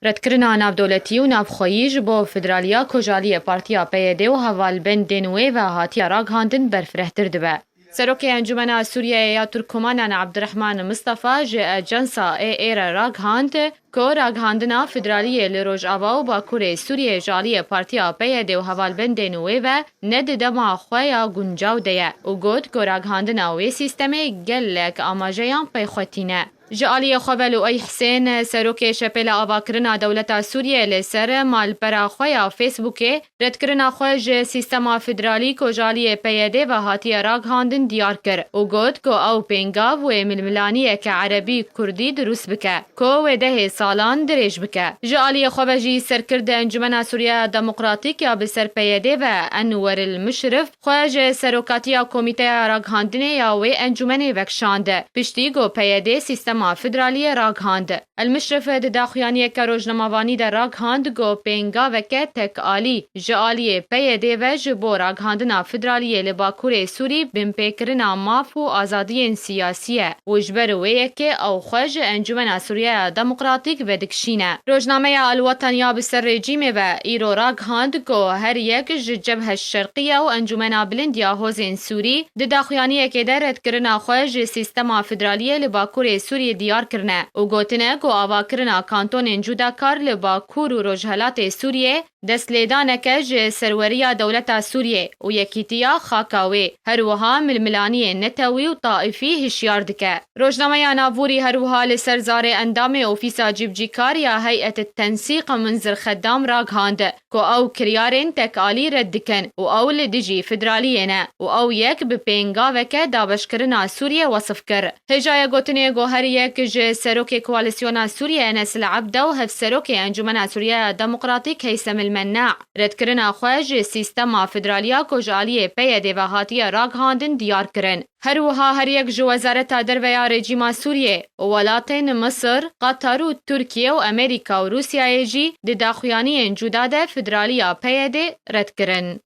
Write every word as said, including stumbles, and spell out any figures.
Redkirina navdewletî û navxweyî ji bo federaliya ku ji aliyê partiya P Y D û hevalbendên wê ve hatiye ragihandin berfirehtir dibe. Serokê Encûmena Sûriyeyê ya Turkomanan Ebdirehman Mistefa ji Ajansa A A re ragihand ku ragihandina federaliyê li Rojava û Bakurê Sûriyê ji aliyê partiya P Y D û hevalbendên wê ve ne di dema xwe ya guncaw de ye û got ku ragihandina wê sîstemê gelek amajeyan pey xwe tîne. Ji aliyê xwe ve Luey Hisên, serokê Şepêla Avakirina Dewleta Sûriyê, li ser malpera xwe ya Facebookê redkirina xwe ji sîstema federalî ku ji aliyê P Y D ve hatiye ragihandin diyar kir û got ku ew pêngav wê milmilaniyeke erebî kurdî dirûst bike, ku wê dehê salan dirêj bike. Ji aliyê xwe ve jî serkirde Encûmena Sûriyeya Demokratîk ya bi ser P Y D ve Enwer El Mişrif xwe ji serokatiya komîteya ragihandinê ya wê encûmenê vekişand, piştî ku P Y D sîstema federaliyê ragihand. El Mişrif di daxuyaniyeke rojnamevanî de ragihand ku pêngaveke tekalî ji aliyê P Y D ve ji bo ragihandina federaliyê li Bakurê Sûrî binpêkirina maf û azadiyên siyasî ye û ji ber wê yekê ew xwe ji Encûmena Sûriyeya Demokratîk vedikişîne. Rojnameya El Watan ya bi ser rejîmê ve îro ragihand ku her yek ji Cebhe Şerqiye û Encûmena Bilind ya Hozên Sûrî di daxuyaniyekê de redkirina xwe ji sîstema federaliyê li Bakurê Sûriyê diyar kirine û gotine ku avakirina kantonên cudakar li Bakur û Rojhelatê Sûriyê destlêdaneke ji serweriya dewleta Sûriyê û yekîtiya xaka wê, her wiha milmilaniyên netewî û taifî hişyar dike. Rojnameya Navûrî her wiha li ser zarê endamê Ofîsa Cîbicîkar ya Heyet Tensîq Munzir Xeddam ragihand ku ew kiryarên tekalî red dikin û ew li dijî federaliyê ne û ew yek bi pêngaveke dabeşkirina Sûriyê wesif kir. Hêjayê gotinê ku her yek ji serokê Koalîsyona Sûriyê Enes El Ebde û hevserokê Encûmena Sûriyeya Demokratîk Heysem El Menna redkirina xwe ji sîstema federaliya ku ji aliyê P Y D ve hatiye ragihandin diyar kirin. Her wiha her yek ji Wezareta Derve ya rejîma Sûriyê û welatên Misir, Qatar û Tirkiye û Amerîka û Rûsyayê jî di daxuyaniyên cuda de federaliya P Y D red kirin.